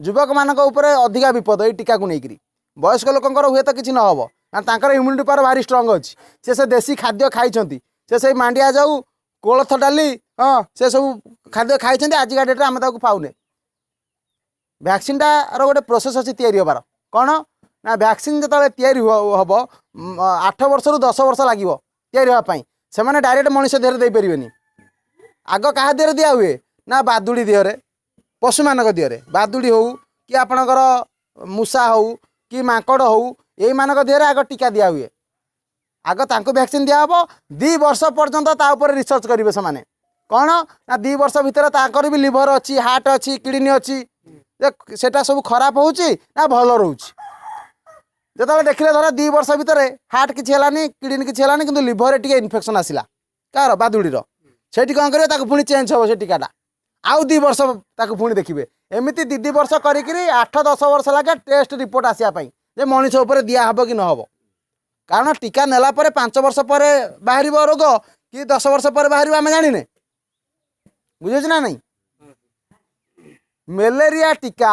ଯୁବକମାନଙ୍କ ଉପରେ ଅଧିକା ବିପଦ ଏଇ ଟୀକାକୁ ନେଇକରି। ବୟସ୍କ ଲୋକଙ୍କର ହୁଏତ କିଛି ନ ହେବ, କାରଣ ତାଙ୍କର ଇମ୍ୟୁନିଟି ପାୱାର ଭାରି ଷ୍ଟ୍ରଙ୍ଗ ଅଛି। ସେ ସେ ଦେଶୀ ଖାଦ୍ୟ ଖାଇଛନ୍ତି, ସେ ସେଇ ମାଣ୍ଡିଆ ଯାଉ, କୋଳଥ ଡାଲି, ହଁ, ସେ ସବୁ ଖାଦ୍ୟ ଖାଇଛନ୍ତି। ଆଜିକା ଡେଟ୍ରେ ଆମେ ତାକୁ ପାଉନେ। ଭ୍ୟାକ୍ସିନ୍ଟାର ଗୋଟେ ପ୍ରୋସେସ୍ ଅଛି ତିଆରି ହେବାର। କ'ଣ ନା ଭ୍ୟାକ୍ସିନ୍ ଯେତେବେଳେ ତିଆରି ହେବ, 8 ବର୍ଷରୁ 10 ବର୍ଷ ଲାଗିବ ତିଆରି ହେବା ପାଇଁ। ସେମାନେ ଡାଇରେକ୍ଟ ମଣିଷ ଦେହରେ ଦେଇପାରିବେନି। ଆଗ କାହା ଦେହରେ ଦିଆ ହୁଏ ନା ବାଦୁଡ଼ି ଦେହରେ, ପଶୁମାନଙ୍କ ଦେହରେ। ବାଦୁଡ଼ି ହଉ କି ଆପଣଙ୍କର ମୂଷା ହଉ କି ମାଙ୍କଡ଼ ହଉ, ଏଇମାନଙ୍କ ଦେହରେ ଆଗ ଟୀକା ଦିଆ ହୁଏ। ଆଗ ତାଙ୍କୁ ଭ୍ୟାକ୍ସିନ୍ ଦିଆହେବ। 2 ବର୍ଷ ପର୍ଯ୍ୟନ୍ତ ତା ଉପରେ ରିସର୍ଚ୍ଚ କରିବେ ସେମାନେ। କ'ଣ ନା 2 ବର୍ଷ ଭିତରେ ତାଙ୍କର ବି ଲିଭର ଅଛି, ହାର୍ଟ ଅଛି, କିଡ଼ନୀ ଅଛି, ଯେ ସେଟା ସବୁ ଖରାପ ହେଉଛି ନା ଭଲ ରହୁଛି। ଯେତେବେଳେ ଦେଖିଲେ ଧର 2 ବର୍ଷ ଭିତରେ ହାର୍ଟ କିଛି ହେଲାନି, କିଡ଼ନୀ କିଛି ହେଲାନି, କିନ୍ତୁ ଲିଭରରେ ଟିକେ ଇନଫେକ୍ସନ୍ ଆସିଲା, କାହାର? ବାଦୁଡ଼ିର। ସେଇଠି କ'ଣ କରିବେ? ତାକୁ ପୁଣି ଚେଞ୍ଜ ହେବ ସେ ଟୀକାଟା। ଆଉ 2 ବର୍ଷ ତାକୁ ପୁଣି ଦେଖିବେ। ଏମିତି 2 2 ବର୍ଷ କରିକିରି 8-10 ବର୍ଷ ଲାଗେ ଟେଷ୍ଟ ରିପୋର୍ଟ ଆସିବା ପାଇଁ ଯେ ମଣିଷ ଉପରେ ଦିଆ ହେବ କି ନ ହେବ। କାରଣ ଟୀକା ନେଲା ପରେ 5 ବର୍ଷ ପରେ ବାହାରିବ ରୋଗ କି 10 ବର୍ଷ ପରେ ବାହାରିବ, ଆମେ ଜାଣିନେ। ବୁଝୁଛି ନା ନାଇଁ? ମ୍ୟାଲେରିଆ ଟୀକା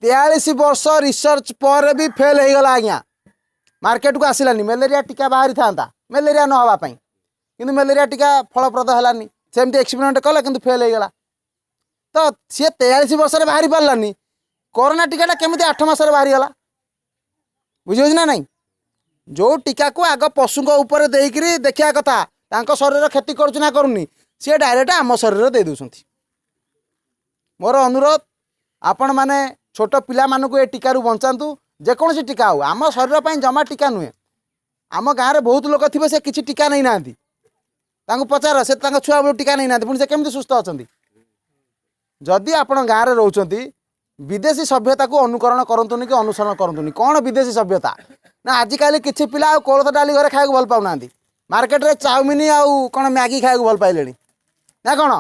43 ବର୍ଷ ରିସର୍ଚ୍ଚ ପରେ ବି ଫେଲ୍ ହେଇଗଲା ଆଜ୍ଞା, ମାର୍କେଟକୁ ଆସିଲାନି। ମ୍ୟାଲେରିଆ ଟୀକା ବାହାରିଥାନ୍ତା ମ୍ୟାଲେରିଆ ନ ହେବା ପାଇଁ, କିନ୍ତୁ ମ୍ୟାଲେରିଆ ଟୀକା ଫଳପ୍ରଦ ହେଲାନି। ସେମିତି ଏକ୍ସପେରିମେଣ୍ଟ କଲେ, କିନ୍ତୁ ଫେଲ୍ ହେଇଗଲା। ତ ସିଏ 43 ବର୍ଷରେ ବାହାରି ପାରିଲାନି, କରୋନା ଟୀକାଟା କେମିତି 8 ମାସରେ ବାହାରିଗଲା? ବୁଝିହେଉଛି ନା ନାଇଁ? ଯେଉଁ ଟୀକାକୁ ଆଗ ପଶୁଙ୍କ ଉପରେ ଦେଇକିରି ଦେଖିବା କଥା ତାଙ୍କ ଶରୀର କ୍ଷତି କରୁଛି ନା କରୁନି, ସିଏ ଡାଇରେକ୍ଟ ଆମ ଶରୀରରେ ଦେଇ ଦେଉଛନ୍ତି। ମୋର ଅନୁରୋଧ, ଆପଣମାନେ ଛୋଟ ପିଲାମାନଙ୍କୁ ଏ ଟୀକାରୁ ବଞ୍ଚାନ୍ତୁ। ଯେକୌଣସି ଟୀକା ହଉ, ଆମ ଶରୀର ପାଇଁ ଜମା ଟୀକା ନୁହେଁ। ଆମ ଗାଁରେ ବହୁତ ଲୋକ ଥିବେ, ସେ କିଛି ଟୀକା ନେଇନାହାନ୍ତି। ତାଙ୍କୁ ପଚାର, ସେ ତାଙ୍କ ଛୁଆବେଳୁ ଟୀକା ନେଇନାହାନ୍ତି, ପୁଣି ସେ କେମିତି ସୁସ୍ଥ ଅଛନ୍ତି? ଯଦି ଆପଣ ଗାଁରେ ରହୁଛନ୍ତି, ବିଦେଶୀ ସଭ୍ୟତାକୁ ଅନୁକରଣ କରନ୍ତୁନି କି ଅନୁସରଣ କରନ୍ତୁନି। କ'ଣ ବିଦେଶୀ ସଭ୍ୟତା ନା ଆଜିକାଲି କିଛି ପିଲା ଆଉ କୋଳଥ ଡାଲି ଘରେ ଖାଇବାକୁ ଭଲ ପାଉନାହାନ୍ତି। ମାର୍କେଟରେ ଚାଉମିନ ଆଉ କ'ଣ ମ୍ୟାଗି ଖାଇବାକୁ ଭଲ ପାଇଲେଣି ନା କ'ଣ?